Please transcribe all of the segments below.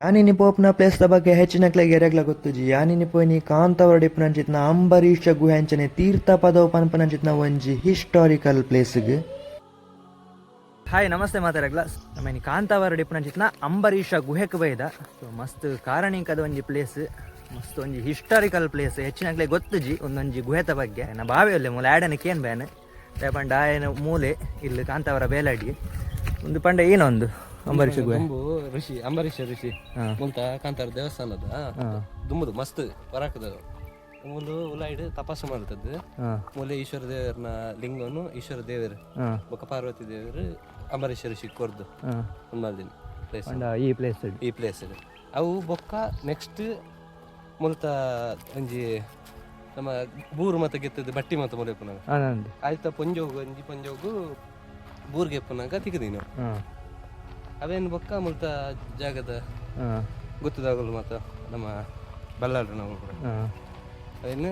ಯಾನಿನಿ ಪೋಪುನ place ದ ಬಗ್ಗೆ ಹೆಚ್ಚಿನಕ್ಲೆಗ್ ಎರೆಗ್ಲ ಗೊತ್ತುಜಿ. ಯಾನಿನಿ ಪೋಯಿನಿ ಕಾಂತಾವರಡ್ ಇಪ್ಪುನಂಚಿತ್ತಿನ ಅಂಬರೀಷ ಗುಹೆ ಅಂಚನೆ ತೀರ್ಥ ಪದವು ಪನ್ಪುನಂಚಿತ್ತಿನ ಒಂಜಿ ಹಿಸ್ಟಾರಿಕಲ್ ಪ್ಲೇಸ್ಗ್. ಹಾಯ್ ನಮಸ್ತೆ ಮಾತಾರಗ್ಲ. ನಮ್ಮ ಇನಿ ಕಾಂತಾವರಡ್ ಇಪ್ಪುನಂಚಿತ್ತಿನ ಅಂಬರೀಷ ಗುಹೆಕ್ ಬೈದ. ಸೊ ಮಸ್ತ್ ಕಾರಣಿಕದ ಒಂಜಿ ಪ್ಲೇಸ್, ಮಸ್ತ್ ಒಂಜಿ ಹಿಸ್ಟಾರಿಕಲ್ ಪ್ಲೇಸ್. ಹೆಚ್ಚಿನಕ್ಲೆಗ್ ಗೊತ್ತುಜಿ ಒಂದೊಂಜಿ ಗುಹೆತ ಬಗ್ಗೆ. ನಾ ಬಾವೆ ಒಲ್ಲೆ ಮೂಲ ಆಡನೆ ಕೇನ್ ಬೇನೆ ಪಂಡ ಆಯನ ಮೂಲೆ ಇಲ್ಲಿ ಕಾಂತಾವರ ಬೇಲಾಡಿ ಒಂದು ಪಂಡ ಏನೊಂದು ಅಂಬರೀಷ ಗುಹೆ. ದುಂಬು ಋಷಿ ಅಂಬರೀಷ ಋಷಿ ಮುಲ್ತ ಕಾಂತಾರ ದೇವಸ್ಥಾನದ ದುಂಬುದು ಮಸ್ತ್ ಪರಾಕದ ಮೂಲು ಉಲಾಯ್ಡ್ ತಪಸ್ಸು ಮಾಡ್ತದ್ದು. ಮೂಲೆ ಈಶ್ವರ ದೇವರನ ಲಿಂಗನು ಈಶ್ವರ ದೇವರು ಬೊಕ್ಕ ಪಾರ್ವತಿ ದೇವರು ಅಂಬರೀಷ ಋಷಿ ಕೊರ್ದು ಉಂದು ಪ್ಲೇಸ್. ಪಂಡ ಈ ಪ್ಲೇಸ್ ಈ ಪ್ಲೇಸ್ ಅವು ಬೊಕ್ಕ ನೆಕ್ಸ್ಟ್ ಮುಲ್ತ ಒಂಜಿ ನಮ್ಮ ಬೂರು ಮತ ಗೆತ್ತದ್ದು ಬಟ್ಟಿ ಮತ ಮೂಲೆ ಆನಂದ್ ಆಯ್ತ ಪೊಂಜೋಗು ಒಂಜಿ ಪೊಂಜೋಗು ಬೂರ್ಗೆ ಎಪ್ಪುನಗ ತಿಕ್ಕದಿನ ಅವೇನು ಬೊಕ್ಕ ಮುಲ್ತ ಜಾಗದ ಗೊತ್ತದಾಗಲು ಮಾತ ನಮ್ಮ ಬಲ್ಲಾಳ್ರು ನಾವು ಕೂಡ ಅವೇನು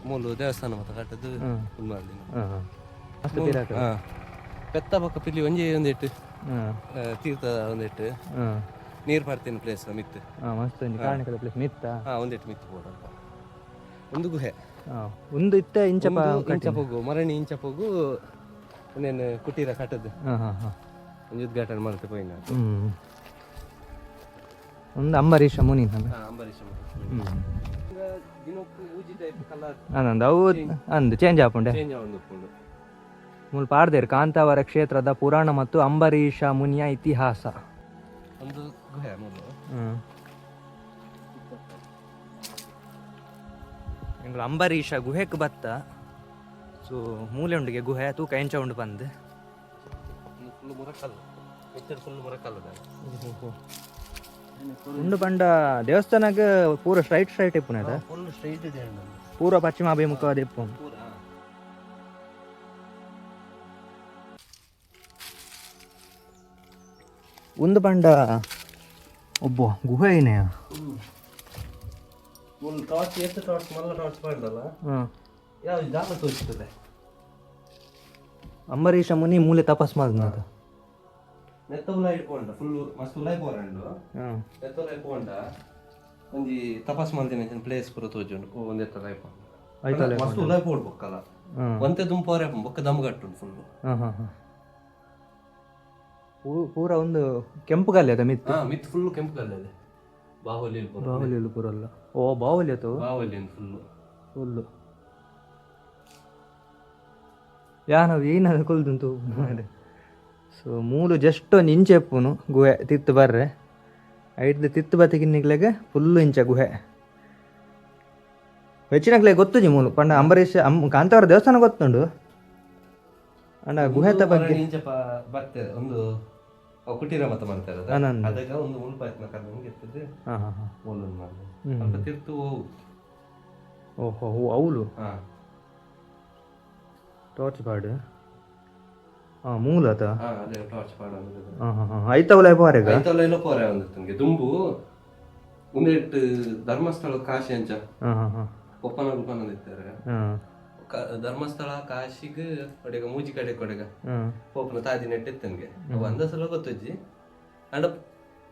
ಮೂಲು ದೇವಸ್ಥಾನ ಮಾತ ಕಟ್ಟದ್ದು ಉಂದು ಮಾಡ್ದಿನ. ಮಸ್ತ್ ಪಿರಾಕ್. ಪೆತ್ತ ಬೊಕ್ಕ ಪಿಲಿ ಒಂಜೇ ಒಂದಿಟ್ಟು ತೀರ್ಥ ಒಂದಿಟ್ಟು ನೀರು ಪಡ್ತೀನಿ ಪ್ಲೇಸ್ ಮಿತ್ತು. ಮಸ್ತ್ ಒಂಜಿ ಕಾರಣಿಕದ ಪ್ಲೇಸ್ ಮಿತ್ತ. ಹಾ, ಒಂದಿಟ್ಟು ಮಿತ್ತು ಬೋಡಲ್ಪ ಒಂದು ಗುಹೆ. ಒಂದು ಇತ್ತ ಇಂಚಪ. ಒಂದು ಇಂಚ ಪೋಗು ಮರಣಿ ಇಂಚ ಪೋಗು ಒಂದೇನು ಕುಟೀರ ಕಟ್ಟದ್ದು ಹಾ ಹಾ ಹಾ ಒಂಜಿ ಉದ್ಘಾಟನೆ ಮಾಡ್ತೆ ಪೋಯಿನ. ಒಂದು ಅಂಬರೀಷ ಮುನಿ. ಹಾ, ಅಂಬರೀಷ ಮುನಿ. ಈಗ ದಿನಕ್ಕೂ ಊಜಿ ಟೈಪ್ ಕಲರ್. ಆನಂದ್ ಅವು ಅಂದು ಚೇಂಜ್ ಆಪುಂಡೆ. ಚೇಂಜ್ ಆವೊಂದು ಉಪ್ಪುಂಡು. ಮೂಲು ಪಾಡ್ದೇರ್ ಕಾಂತಾವರ ಕ್ಷೇತ್ರದ ಪುರಾಣ ಮತ್ತು ಅಂಬರೀಷ ಮುನಿಯ ಇತಿಹಾಸ. ಒಂದು ಗುಹೆ ಮೂಲು. ಎಂಗ್ಲ ಅಂಬರೀಷ ಗುಹೆಕ್ ಬತ್ತ. ಸೊ ಮೂಲೆ ಉಂಡುಗೆ ಗುಹೆ ತೂಕ ಎಂಚ ಉಂಡು ಪಂದ್. ಫುಲ್ ಮುರಕಲ್ಲು ಮಿತ್ತಡ್ ಫುಲ್ ಮುರಕಲ್ಲು. ಉಂಡು ಪಂಡ ದೇವಸ್ಥಾನಗ್ ಪೂರ ಸ್ಟ್ರೈಟ್ ಸ್ಟ್ರೈಟ್ ಇಪ್ಪುನ. ಫುಲ್ ಸ್ಟ್ರೈಟ್ ಇದೆ. ಪೂರ್ವ ಪಶ್ಚಿಮಾಭಿಮುಖವಾದ ಇಪ್ಪುಂಡು. ಪೂರ. ಉಂದು ಪಂಡ ಒಬ್ಬ ಗುಹೆ ಏನೆಯ. ಒಂದು ಟಾರ್ಚ್ ಎಷ್ಟು ಟಾರ್ಚ್ ಮಲ್ಲ ಟಾರ್ಚ್ ಮಾಡ್ದಲ್ಲ ಯಾವ ಜಾಗ ತೋರಿಸ್ತದೆ. ಅಂಬರೀಷ ಮುನಿ ಮೂಲೆ ತಪಸ್ ಮಾಡಿದ್ನ. ನೆತ್ತ ಉಲಾಯ್ ಇಟ್ಕೊಂಡ ಫುಲ್ ಮಸ್ತ್ ಉಲಾಯ್ ಪೋರಂಡು. ನೆತ್ತ ಉಲಾಯ್ ಪೋಂಡ ಒಂಜಿ ತಪಾಸ್ ಮಲ್ದಿನ ಪ್ಲೇಸ್ ಪೂರ ತೋಜುಂಡು. ಒಂದೆತ್ತ ಐತಲ್ಲ. ಮಸ್ತ್ ಉಲಾಯ್ ಪೋಡ್ ಬೊಕ್ಕಲ ಒಂತೆ ದುಂಪು ಪೋರೆ ಬೊಕ್ಕ ದಮ್ ಕಟ್ಟುಂಡು ಫುಲ್. ಹಾಂ ಹಾಂ ಹಾಂ ಪೂರ ಒಂದು ಕೆಂಪು ಕಲ್ಲು ಅದ ಮಿತ್ತು. ಹಾ, ಮಿತ್ ಫುಲ್ ಕೆಂಪು ಕಲ್ಲದೆ ಬಾಹುಲಿ ಪೂರ. ಬಾಹುಲಿ ಪೂರ ಅಲ್ಲ, ಓ ಬಾಹುಲಿ ಅದು. ಬಾಹುಲಿ ಫುಲ್. ಫುಲ್ಲು ಯಾನವು ಏನಾದ್ರು ಕುಲ್ದುಂತು. ಸೊ ಮೂಲು ಜಸ್ಟ್ ಒಂದು ಇಂಚೆ ಎಪ್ಪುನು ಗುಹೆ ತಿತ್ತು ಬರ್ರೆ. ಐಡ್ದು ತಿತ್ತು ಬತ್ತಿಗಿನ್ನಿಗ್ಲೆಗ್ ಫುಲ್ಲು ಇಂಚ ಗುಹೆ. ಹೆಚ್ಚಿನಕ್ಲೆ ಗೊತ್ತುಜಿ ಮೂಲು ಪಂಡ ಅಂಬರೀಷ್ ಕಾಂತಾವರ ದೇವಸ್ಥಾನ ಗೊತ್ತುಂಡು ಅಂಡ ಗುಹೆತ ಬಗ್ಗೆ. ಇಂಚಪ ಬರ್ತದೆ ಒಂದು ಅವು ಕುಟೀರ ಮತ ಮಾಡ್ತಾರೆ. ಆನಂದ್. ಅದಕ್ಕೆ ಒಂದು ಮುಲ್ಪ ಆಯ್ತು ಕರ್ಕೊಂಡು ಎತ್ತದ್ದು. ಹಾಂ ಹಾಂ ಹಾಂ ಮೂಲೊಂದು ಮಾಡಿದೆ ಅಲ್ಪ ತಿರ್ತು ಹೋಗು. ಓಹೋ ಹೋ ಅವಳು. ಹಾ. ಟಾರ್ಚ್ ಪಾಡು ಹಾಂ ಮೂಲ ಆತ. ಹಾ, ಅದೇ ಟಾರ್ಚ್ ಪಾಡ. ಹಾಂ ಹಾಂ ಹಾಂ ಐತವಲ್ಲ ಪೋರೆಗ. ಐತಲ್ಲ ಎಲ್ಲ ಪೋರೆ ಒಂದು ನಿಮಗೆ ದುಂಬು ಉಂದೆಟ್ ಧರ್ಮಸ್ಥಳ ಕಾಶಿ ಅಂಚ ಹಾಂ ಹಾಂ ಹಾಂ ಒಪ್ಪನ ಗುಪ್ಪನ ಇತ್ತಾರೆ. ಹಾಂ ಧರ್ಮಸ್ಥಳ ಕಾಶಿಗ್ ಒಡೆಗ ಮೂಜಿ ಕಡೆ ಕೊಡೆಗ ಹಾಂ ಪೋಪನ ತಾದಿ ನೆಟ್ಟಿತ್ತನ್ಗೆ ಒಂದ ಸಲ ಗೊತ್ತಜ್ಜಿ ಅಂಡ.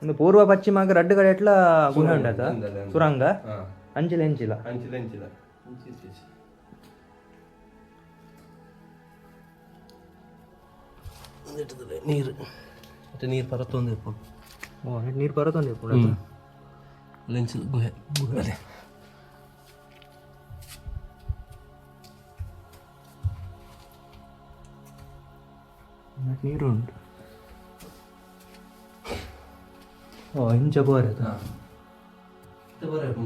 ಒಂದು ಪೂರ್ವ ಪಶ್ಚಿಮ ರಡ್ಡು ಕಡೆ ಎಟ್ಲ ಗುಹೆ ಉಂಡಾತ. ಅಂದಲ್ಲ. ಸುರಂಗ. ಹಾ. ಅಂಚಿಲ ಎಂಚಿಲ. ಅಂಚಿಲ ಅಂಚಿಲ ಅಂಚಿ ಅಂಚಿ. ಒಂದಿಟ್ಟದಲ್ಲ ನೀರು ಮತ್ತೆ ನೀರು ಪರತ್ತೊಂದು ಇರ್ಬೋದು. ಓ ನೀರು ಬರತ್ತೊಂದು ಇರ್ಬೋದು. ಲೆಂಚಿಲ್ ಗುಹೆ ಗುಹೆ. ನೀರು ಉಂಟು. ಓ ಇಂಚ ಬೋರೆ.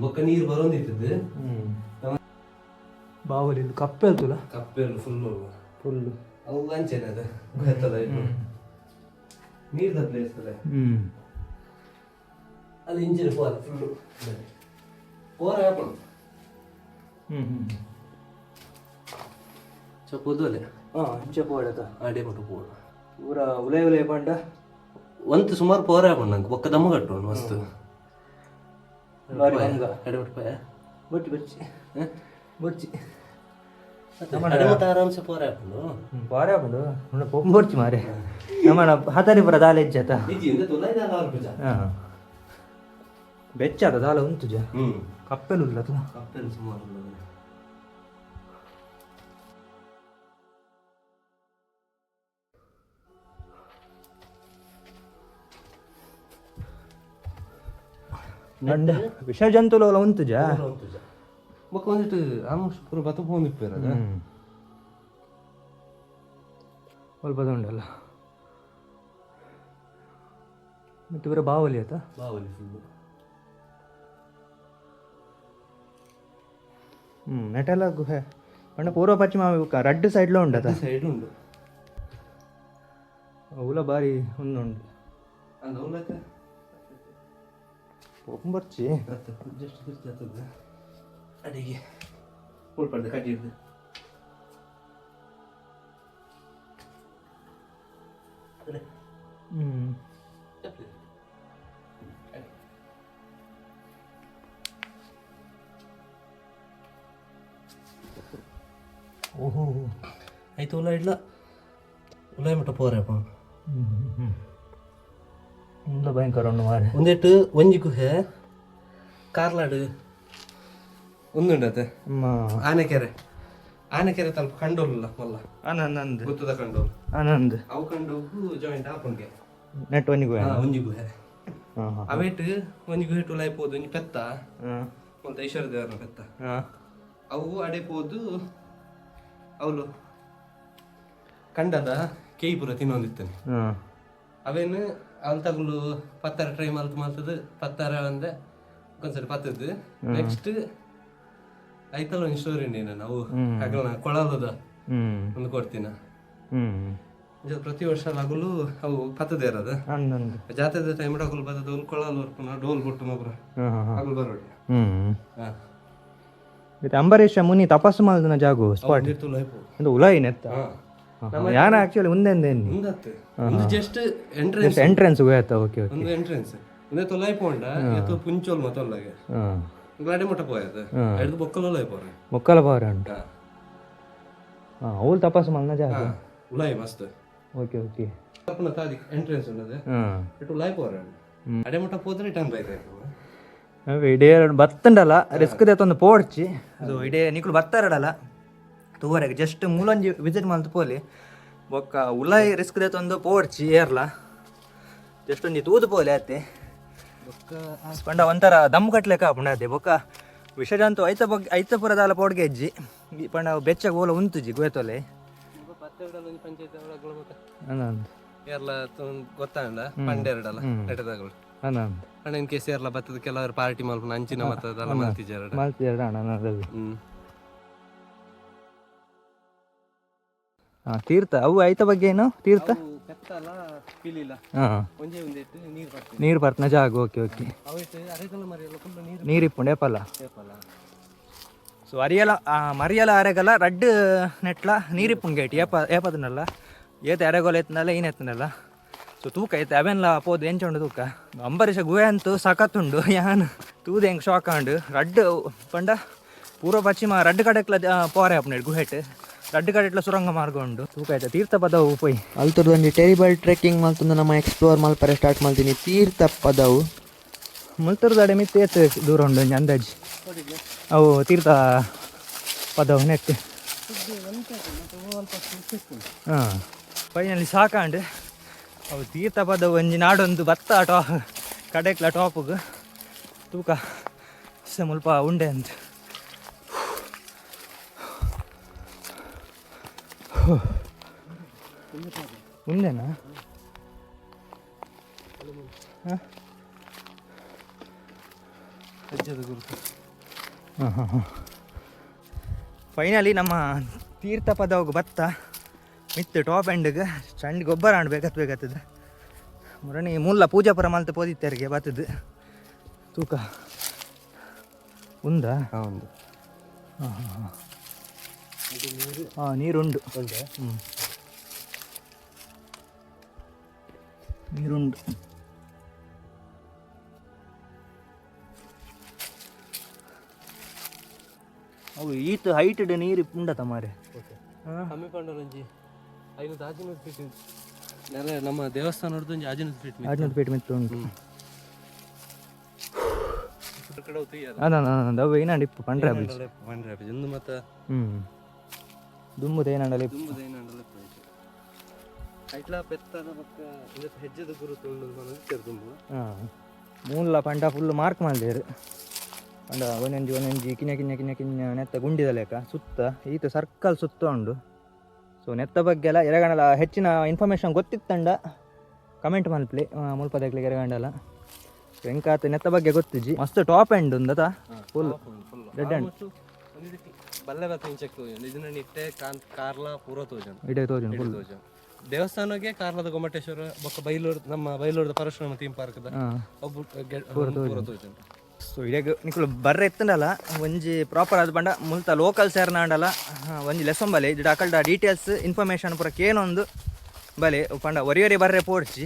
ಬೊಕ್ಕ ನೀರು ಬರೋಂದಿತ್ತದ್ದು. ಬಾವಲಿ ಕಪ್ಪೆ ಅಲ್ತುಲ. ಕಪ್ಪೆಲ್ ಫುಲ್ಲು. ಫುಲ್ಲು. ಅವು ಅಂಚೆನೆ ಅದು ಗುಹೆತ್ತಲ್ಲ ನೀರ್ದ ಪ್ಲೇಸ್ ಅಲ್ಲ. ಅದು ಇಂಜಿನ್ ಪೋರ ಫುಲ್ಲು ಪೋರ ಹಾಕೊಂಡು ಹ್ಞೂ ಹ್ಞೂ ಚಪ್ಪುದಲೆ. ಹಾಂ ಇಂಚ ಪೋಡತ. ಆಡೆ ಮಟ್ಟು ಪೋಡ. ಪೂರ ಉಲೈ ಉಲೈ ಪಂಡ. ಒಂತು ಸುಮಾರು ಪೋರ ಹಾಕೊಂಡು ನಂಗೆ ಬೊಕ್ಕ ದಮ್ಮ ಕಟ್ಟು ಮಸ್ತ್. ಬಾರಿ ಬಂಗ. ಅಡೆ ಮಟ್ಟು ಪೋಯ. ಬೊಚ್ಚಿ ಬೊಚ್ಚಿ ಬೊಚ್ಚಿ. ಅಡೆ ಮಟ್ಟು ಆರಾಮ್ಸೆ ಪೋರ ಹಾಕೊಂಡು. ಬಾರಿ ಹಾಕೊಂಡು ಪೊಂಬೊರ್ಚಿ ಮಾರೆ ನಮ್ಮನ ಹತರಿ ಪುರ ದಾಲೆ ಇಜ್ಜತ. ನಿಜಿ ಇಂದ ತೊಲೈ ದಾಲ ಪೂಜಾ. ಹಾಂ. ಬೆಚ್ಚಾದ ದಾಲ ಉಂತುಜ. ಕಪ್ಪೆಲುಲ್ಲ. ಕಪ್ಪೆಲ್ ಸುಮಾರು. ವಿಷ ಜಂತುಲು ಉಂತುಜ. ಉಂತುಜ. ಬೊಕ್ಕ ಒಂದಿಟ್ಟು ಆಲ್ಮೋಸ್ಟ್ ಪೂರ ಬತ್ತ ಪೋಂದಿಪ್ಪೇರ. ಸ್ವಲ್ಪ ಉಂಡಲ್ಲ. ಮತ್ತೆ ಇವರ ಬಾವಲಿ ಆತ. ಬಾವಲಿ ಫುಲ್ಲು. ನೆಟೆಲ್ಲ ಗುಹೆ ಪಂಡ ಪೂರ್ವ ಪಶ್ಚಿಮ ರಡ್ಡ್ ಸೈಡ್ಲ ಉಂಡತ? ಸೈಡ್ ಉಂಡು. ಅವುಲ ಬಾರಿ ಉಂದುಂಡು. ಅಂದ್ ಅವ್ಲಕ. ಪೋಪುಂಬರ್ಚಿ. ಜಸ್ಟ್ ತಿರ್ತಿ ಆತದ ಅಡಿಗೆ ಪುಲ್ಪಡ್ದು ಕಡ್ಡಿಡ್ದು. ಓಹೋ. ಆಯ್ತು, ಉಲ ಇಡ್ಲ ಉಲಾಯ್ ಮಟ್ಟ ಪೋರಪ್ಪ. ಉಂದ ಭಯಂಕರ ಉಂಡು ಮಾರೆ. ಒಂದೆಟ್ಟು ಒಂಜಿ ಗುಹೆ ಕಾರ್ಲಾಡು ಒಂದುಂಡತೆ. ಆನೆಕೆರೆ, ಆನೆಕೆರೆ ತಲ್ಪ ಕಂಡೋಲಲ್ಲ ಮಲ್ಲ. ಆನಂದ್. ಗೊತ್ತದ ಕಂಡೋಲ್? ಆನಂದ್. ಅವು ಕಂಡೋಗು ಜಾಯಿಂಟ್ ಆಪುಂಗೆ. ನೆಟ್ ಒಂಜಿ ಗುಹೆ. ಒಂಜಿ ಗುಹೆ. ಅವೇಟ್ ಒಂಜಿ ಗುಹೆ ಟುಲಾಯ್ ಪೋದು ಒಂಜಿ ಪೆತ್ತ, ಒಂತ ಈಶ್ವರ ದೇವರನ ಪೆತ್ತ. ಅವು ಅಡೆ ಪೋದು ಅವಳು ಕಂಡದ ಕೇಯಿಪುರ ತಿನ್ನೊಂದಿತ್ತನೆ. ಅವೇನು ಅವಳು ತಗುಲು ಪತ್ತರ ಟ್ರೈ ಮಲ್ತು ಮಲ್ತದ ಪತ್ತರ ಒಂದೆ ಒಂದ್ಸರಿ ಪತ್ತದ್ದು. ನೆಕ್ಸ್ಟ್ ಐತಲ್ಲ ಒಂದು ಸ್ಟೋರಿ ಉಂಡು, ನಾವು ಅಗಲ್ನ ಕೊಳಲದ ಒಂದು ಕೊಡ್ತೀನ. ಪ್ರತಿ ವರ್ಷ ಅಗುಲು ಅವು ಪತ್ತದೇ ಇರೋದು. ಜಾತ್ರೆದ ಟೈಮ್ ಅಗುಲು ಬತ್ತದ, ಕೊಳಲು ಬರ್ಪುನ, ಡೋಲ್ ಬೊಟ್ಟುನ ಪುರ ಅಗುಲು ಬರೋಡಿ. ಇದು ಅಂಬರೀಷ ಮುನಿ ತಪಸ್ಸು ಮಲ್ದಿನ ಜಾಗು ಸ್ಪಾಟ್. ಒಂದು ಉಲಾಯಿ ನೆತ್ತ. ಯಾನ ಆಕ್ಚುಲಿ ಉಂದೆಂದ ಎನ್ನಿ. ಒಂದು ಜಸ್ಟ್ ಎಂಟ್ರೆನ್ಸ್. ಎಂಟ್ರೆನ್ಸ್ ಹೋಯ್ತಾ? Okay okay. ಒಂದು ಎಂಟ್ರೆನ್ಸ್ ಒಂದೇ ತೊಲೈ ಪೋಂಡ ಏತೋ ಪುಂಚೋಲ್ ಮತ್ತೊಲ್ಲಗೆ ಗಾಡಿ ಮುಟ್ಟ ಪೋಯದ ಎಡ್ದು ಬೊಕ್ಕಲ ಪೋರೆ. ಬೊಕ್ಕಲ ಪೋರೆ ಉಂಟು. ಹಾಂ, ಅವ್ಲು ತಪಸ್ಸು ಮಲ್ನ ಜಾಗ. ಉಲಾಯಿ ಮಸ್ತ್. Okay okay. ತಪ್ಪುನ ತಾದಿ ಎಂಟ್ರೆನ್ಸ್ ಉಂಡದೆ. ಇಟ್ಟು ಉಲಾಯಿ ಪೋರೆ, ಅಡೆ ಮುಟ್ಟ ಪೋದ್ರೆ ರಿಟರ್ನ್ ಬೈರೆ. ಇಡೇ ಬತ್ತಂಡಲ್ಲ, ರಿಸ್ಕ್ ದೇತೊಂದು ಪೋಡ್ಚಿ. ಅದು ಇಡೇ ನಿಕುಲು ಬತ್ತಾರಡಲ್ಲ ತೂವರೆಗೆ ಜಸ್ಟ್ ಮೂಲೊಂಜಿ ವಿಸಿಟ್ ಮಲ್ತು ಪೋಲಿ. ಬೊಕ್ಕ ಉಲಾಯಿ ರಿಸ್ಕ್ ದೇತೊಂದು ಪೋಡ್ಚಿ ಏರ್ಲ, ಜಸ್ಟ್ ಒಂಜಿ ತೂದು ಪೋಲಿ ಅತ್ತೆ. ಪಂಡ ಒಂಥರ ದಮ್ ಕಟ್ಲೆಕ್ಕ ಆಪುಂಡು ಅದೇ. ಬೊಕ್ಕ ವಿಷಜಂತು ಐತ ಬಗ್ಗೆ ಐತ ಪುರದಾಲ ಪೋಡ್ಗೆ ಹೆಜ್ಜಿ ಪಂಡ ಬೆಚ್ಚಗ ಓಲ ಉಂತುಜಿ ಗುವೆತೊಲೆ. ಅನಂದ್. ಏರ್ಲ ಗೊತ್ತಾಂಡ ಪಂಡೆರಡಲ್ಲ ನೆಟದಾಗಲು. ಅನಂದ್. ಪಂಡ ಇನ್ ಕೇಸ್ ಏರ್ಲ ಬತ್ತದ ಕೆಲವರು ಪಾರ್ಟಿ ಮಲ್ಪುನ ಅಂಚಿನ ಮತ್ತದಲ್ಲ ಮಲ್ತಿಜಾರಡ. ಮಲ್ತಿಜಾರಡ ಅಣ್ಣ. ಹಾಂ, ತೀರ್ಥ ಅವು ಐತ ಬಗ್ಗೆ ಏನು ತೀರ್ಥ? ಪೆತ್ತಲ ಪಿಲಿಲ. ಒಂಜೇ ಒಂದಿಟ್ಟು ನೀರು ಬರ್ತೀನಿ. ನೀರು ಬರ್ತನ ಜಾಗ. Okay okay. ಅವಿಟ್ಟು ಅರೆಗಲ ಮರಿಯಲ್ಲ ಫುಲ್ ನೀರು. ನೀರು ಇಪ್ಪುಂಡು ಏಪಲ್ಲ. ಏಪಲ್ಲ. ಸೊ ಅರಿಯಲ ಮರಿಯಲ ಅರೆಗಲ ರಡ್ಡ್ ನೆಟ್ಲ ನೀರಿಪ್ಪುಂಡು ಗೇಟ್ ಏಪ ಏಪದನಲ್ಲ ಏತ ಅರೆಗೋಲ ಎತ್ತನಲ್ಲ ಏನ್ ಎತ್ತನಲ್ಲ. ಸೊ ತೂಕ ಐತೆ ಅವೆನ್ಲ ಪೋದು ಎಂಚ ಉಂಡು ತೂಕ. ಅಂಬರೀಷ ಗುಹೆ ಅಂತೂ ಸಖತ್ತುಂಡು. ಯಾನ್ ತೂದು ಹೆಂಗೆ ಶಾಕ್ ಆಂಡು. ರಡ್ಡ್ ಪಂಡ ಪೂರ್ವ ಪಶ್ಚಿಮ ರಡ್ಡ್ ಕಡೆಕ್ಲ ಪೋರೆ ಆಪುಂಡು ಗುಹೆಟ್. ರಡ್ಡ್ ಕಡೆಟ್ಲ ಸುರಂಗ ಮಾರ್ಗ ಉಂಡು. ತೂಕ ಐತೆ ತೀರ್ಥ ಪದವು ಪೋಯ್. ಅಲ್ತುರ್ದು ಒಂಜಿ ಟೆರಿಬಲ್ ಟ್ರೆಕ್ಕಿಂಗ್ ಮಲ್ತೊಂದು ನಮ್ಮ ಎಕ್ಸ್ಪ್ಲೋರ್ ಮಲ್ಪರೆ ಸ್ಟಾರ್ಟ್ ಮಲ್ತೀನಿ ತೀರ್ಥ ಪದವು. ಮುಲ್ತರ್ದಾಡೆ ಮಿತ್ತು ಏತ್ ದೂರ ಉಂಡು ಒಂಜಿ ಅಂದಾಜಿ ಅವು ತೀರ್ಥ ಪದವು ನೆಟ್? ಹಾಂ, ಫೈನಲಿ ಸಾಕಾಂಡು. ಅವು ತೀರ್ಥ ಪದವು ಒಂಜಿ ನಾಡೊಂದು ಬತ್ತ ಟಾ ಕಡೆಕ್ಲ ಟಾಪುಗು. ತೂಕ ಸ ಮುಲ್ಪ ಉಂಡೆ ಅಂತ. ಉಂಡೆನಾ? ಹಾಂ. ಹೆಜ್ಜೆದ ಗುರುತು. ಹಾಂ ಹಾಂ ಹಾಂ ಫೈನಲಿ ನಮ್ಮ ತೀರ್ಥ ಪದವು ಬತ್ತ ಮಿತ್ತು ಟಾಪ್ ಎಂಡ್ಗೆ ಚಂಡ್ ಗೊಬ್ಬರ ಆಂಡ್ ಬೇಕತ್ ಬೇಕತ್ತದ ಮುರಣಿ ಮುಲ್ಲ ಪೂಜಾಪುರ ಮಲ್ತ ಪೋದಿತ್ತರಿಗೆ ಬತ್ತದು. ತೂಕ ಉಂದಾ? ಒಂದು. ಹಾಂ ಹಾಂ ಹಾಂ ಹಾಂ ನೀರುಂಡು. ಹ್ಞೂ, ನೀರುಂಡು. ಅವು ಈತ ಹೈಟ್ ನೀರು ಉಂಡತ ಮಾರೆ. ಕಮ್ಮಿ ಪಂಡರಂಜಿ 500 600 ಫೀಟ್ ನೆಲ ನಮ್ಮ ದೇವಸ್ಥಾನ ಒಂಜಿ 600 ಫೀಟ್. 600 ಫೀಟ್ ಮಿತ್ತು ಉಂಟು. ಅದ ಅವು ಏನಾಂಡ ಇಪ್ಪು ಪಂಡ್ರೆ ಆಪುಜಿ. ಪಂಡ್ರೆ ಆಪುಜಿ ಉಂದು ಮಾತ. ದುಂಬುದ ಏನಾಂಡಲ ಇಪ್ಪು. ದುಂಬುದ ಏನಾಂಡಲ ಇಪ್ಪು. ಐಟ್ಲಾ ಪೆತ್ತದ ಬೊಕ್ಕ ಇಂದೆತ ಹೆಜ್ಜೆದ ಗುರುತು ಉಂಡು ಪಂದ್ ದುಂಬು. ಮೂಲ ಪಂಡ ಫುಲ್ ಮಾರ್ಕ್ ಮಲ್ದೇರು. ಪಂಡ ಒಂದೊಂಜಿ ಒಂದೊಂಜಿ ಕಿನ್ಯ ಕಿನ್ಯ ಕಿನ್ಯ ಕಿನ್ಯ ನೆತ್ತ ಗುಂಡಿದ ಲೆಕ್ಕ ಸುತ್ತ ಈತ ಸರ್ಕಲ್ ಸುತ್ತ ಉಂಡು. ಸೊ ನೆತ್ತ ಬಗ್ಗೆ ಎಲ್ಲ ಎರಗಣಲ ಹೆಚ್ಚಿನ ಇನ್ಫಾರ್ಮೇಷನ್ ಗೊತ್ತಿತ್ತಂಡ ಕಮೆಂಟ್ ಮಲ್ಪ್ಲೆ. ಮುಲ್ಪದಕ್ಲಿಗೆ ಎರಗಂಡಲ ಎಂಕಾತ ನೆತ್ತ ಬಗ್ಗೆ ಗೊತ್ತಿಜ್ಜಿ. ಮಸ್ತ್ ಟಾಪ್ ಎಂಡ್ ಉಂದತ ಫುಲ್ ಫುಲ್ ಡೆಡ್ ಎಂಡ್. ಬಲ್ಲೆ ಬತ್ತ ಇಂಚಕ್ಕೆ ತೋಜುಂಡು. ಇದನ್ನ ನಿಟ್ಟೆ ಕಾನ್ ಕಾರ್ಲ ಪೂರ ತೋಜುಂಡು. ಇಡೇ ತೋಜುಂಡು ಫುಲ್. ತೋಜುಂಡು ದೇವಸ್ಥಾನಕ್ಕೆ. ಕಾರ್ಲದ ಗೊಮ್ಮಟೇಶ್ವರ ಬೊಕ್ಕ ಬೈಲೂರು, ನಮ್ಮ ಬೈಲೂರದ ಪರಶುರಾಮ ಥೀಮ್ ಪಾರ್ಕ್ದ ಒಬ್ಬ ಪೂರ ತೋಜುಂಡು. ಸೊ ಇಡೀ ನಿಕುಲು ಬರ್ರೆ ಎತ್ತಂಡಲ ಒಂಜಿ ಪ್ರಾಪರ್ ಅದು ಪಂಡ ಮುಲ್ತ ಲೋಕಲ್ ಸೇರ್ನಾಂಡಲ ಒಂಜಿ ಲೆಸೊಂಬಲೆ ಇಡ ಅಕಲ್ಡ ಡೀಟೇಲ್ಸ್ ಇನ್ಫಾರ್ಮೇಷನ್ ಪೂರ ಕೇನೊಂದು ಬಲೆ. ಪಂಡ ಒರಿ ಒರಿ ಬರ್ರೆ ಪೋಡ್ಚಿ.